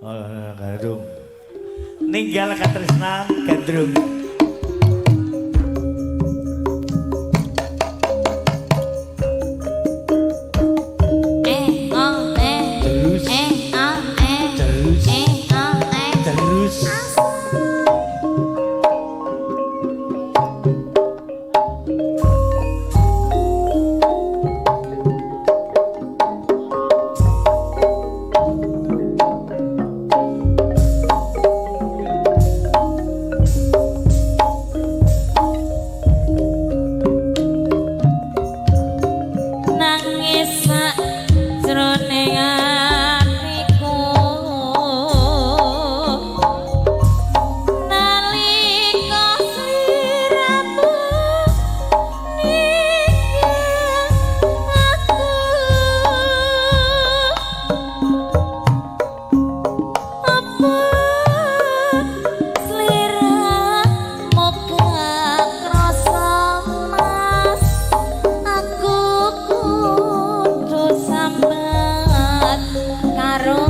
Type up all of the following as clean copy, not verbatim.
Oh, gandrung. Ninggal katresnan gandrung. Eh, oh, eh. Terus. Eh, oh, eh. Terus. Eh, oh, eh. Terus. Nangis sak jroning atiku nalika sliramu ninggal aku, apa sliramu gak krasa mas, aku kudu sambat karo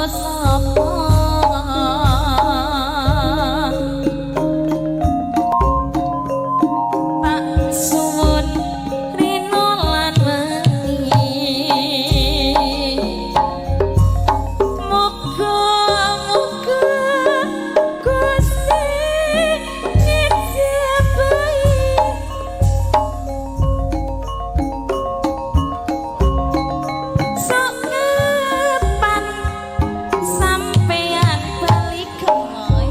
sapa? Tak suwun rino lan wengi, muga-muga Gusti ngijabahi. Sok kapan sampean balik gemoy,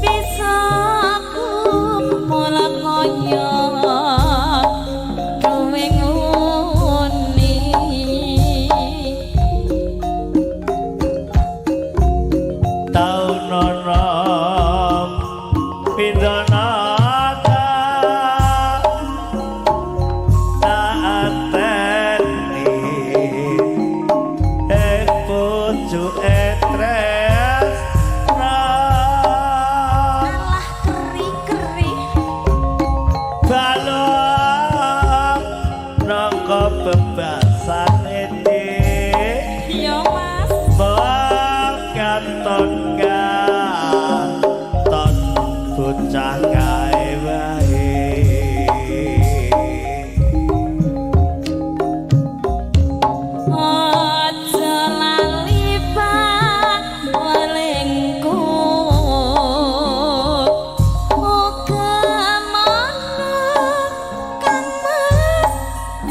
bisa kumpul kaya kowe nguni. Taun nonom pindonata tak anteni ing pucuke tresna. Alah, keri-keri. Balung nangka bebasane dik. Yo mas. Katon katon bocah kae wae. Aja lali pawelingku, uga mono kang mas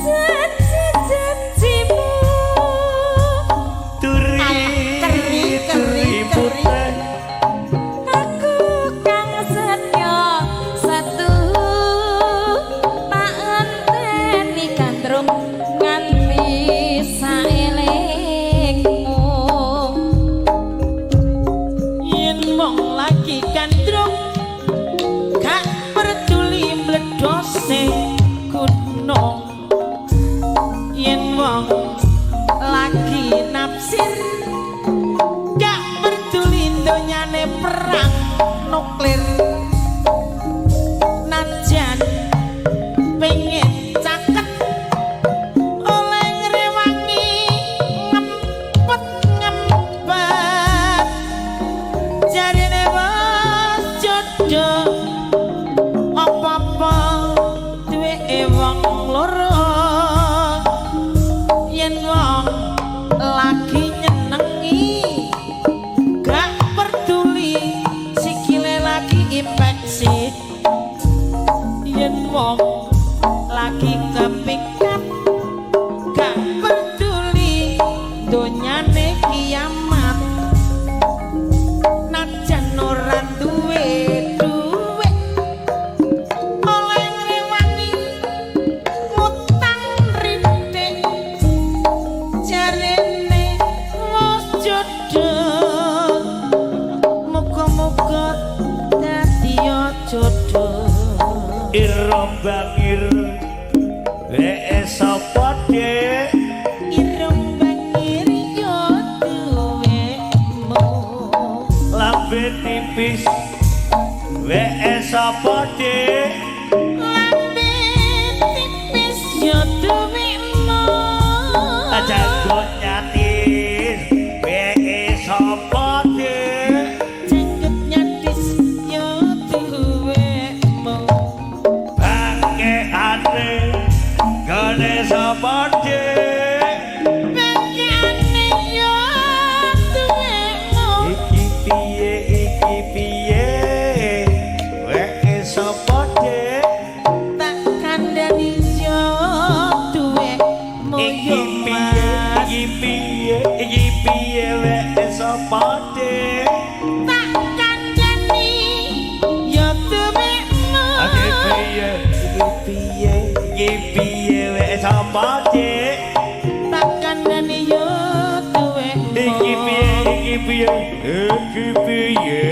janji-janjimu. Turi Keri, keri, turi keri. putih. Aku kang setya satu tak enteni gandrung nganti saelingmu. Yen wong lagi gandrung gak peduli mledose gunung, yen wong lagi nafsir gak peduli donyane perang nuklir, najan pengen caket oleh ngrewangi ngempet ngempet, jarine wis jodoh apa-apa duwe wong loro. Yen wong lagi nyenengi gak peduli sikile lagi infeksi, yen wong lagi kepikat gak peduli donyane kiamat, najan ora duwe duwe oleh ngrewangi ngutang rithik, jarene wis jodoh, muga-muga dadi jodoh. Irung bangir weke sapa dik? Irung bangir yo duwemu. Lambe tipis weke sapa dik? Lambe tipis yo duwemu. Janggut nyatis weke. Piye? Mas. Iki piye? Iki piye weke sapa, Dik? Tak kandhani ya tuwekmu. Iki piye? Iki piye? Iki piye weke sapa, Dik? Tak kandhani ya tuwekmu. Iki piye? Iki piye? Iki piye?